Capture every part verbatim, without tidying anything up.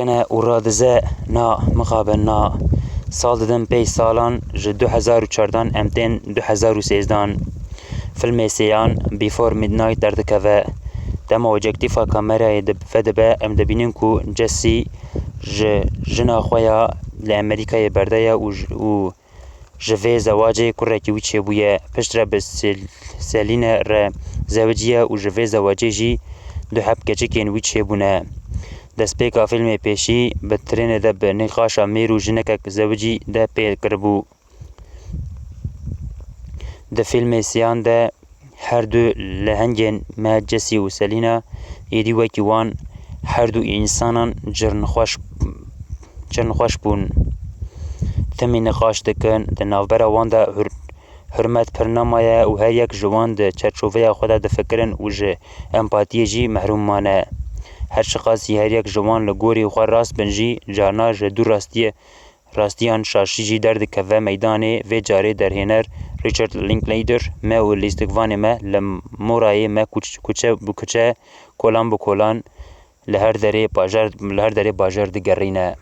Kine û radize na mixabin na. Sal didin pey salan ji du hezar û çardan em tên du hezar û sêzdan. Filmê sêyan Before Midnight derdikeve. Dema objektîfa kamerayê di-, vedibe em dibînin ku Jesse ji jina xwe ya li Amerîkayê berde ye û ji, û ji vê zewacê kurekî wî çêbûye. Piştre bi Sel-, Selîne re zewiciye û ji vê zewacê jî du heb keçikên wî çêbûne. Destpêka fîlmê pêşî bi trênê de bi nîqaşa mêr û jinekek zewicî de pê kiribû. Di fîlmê siyan de her du lehengên me Jesse û Selîna êdî wekî wan her du însanan cirnxweş, cirnxweş bûn. Timî niqaş dikin, di navbera wan de hur-, hurmet pir nemaye û her yek ji wan di çerçoveya xwe de difikirin û ji empatiyê jî mehrûm mane. Her çiqas jî her yek ji wan li gorî xwe rast bin jî carna ji du rastiyê rastiyan şaşî jî derdikeve meydanê. Vê carê derhêner Richard Linklater me û lîstikvanê me li morayê me kuç-, kuçe bi kuçe, kolan bi kolan li her derê bajar, li her derê bajar digerîne.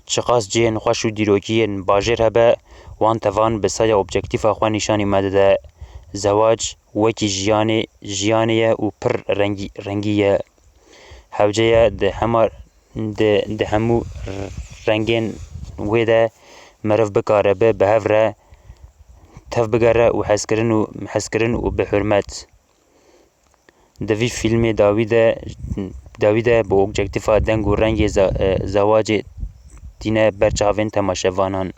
Çiqas cihên xweş û dîrokî yên bajêr hebe, wan tevan bi saya objektîfa xwe nîşanî me dide. Zewac wekî jiyanê, jiyanê ye û pir rengî, rengî ye. Hewce ye di hema, di, di hemû rengên wê de meriv bikare bi, bi hev re tev bigere û hezkirin û, hezkirin û bi hurmet. Di vî fîlmê dawî de, dawî de bi objektîfa deng û rengê ze-, e, zewacê tîne ber çavên temaşevanan.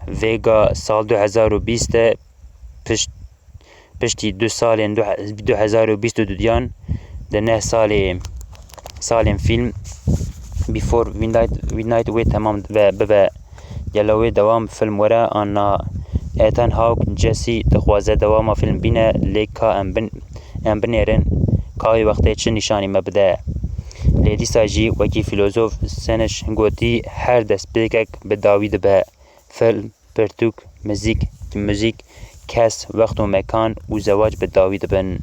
Vêga sal du hezar û bîst de pişt, piştî du salên du, du hezar û bîst û duyan di neh salê, salên fîlm Before Midnight, Midnight wê temam ve bibe. Gelo wê dewam film were an na? Ethan Hawke, Jesse, dixwaze dewama film bîne, lê ka em bin-, em binêrin ka wê wextê çi nîşanî me bide. Lê dîsa jî wekî fîlozof Seneş gotî, her destpêkek bi dawî dibe. Film, pirtûk, muzîk, muzîk, kes, wext û mekan û zewac bi dawî dibin.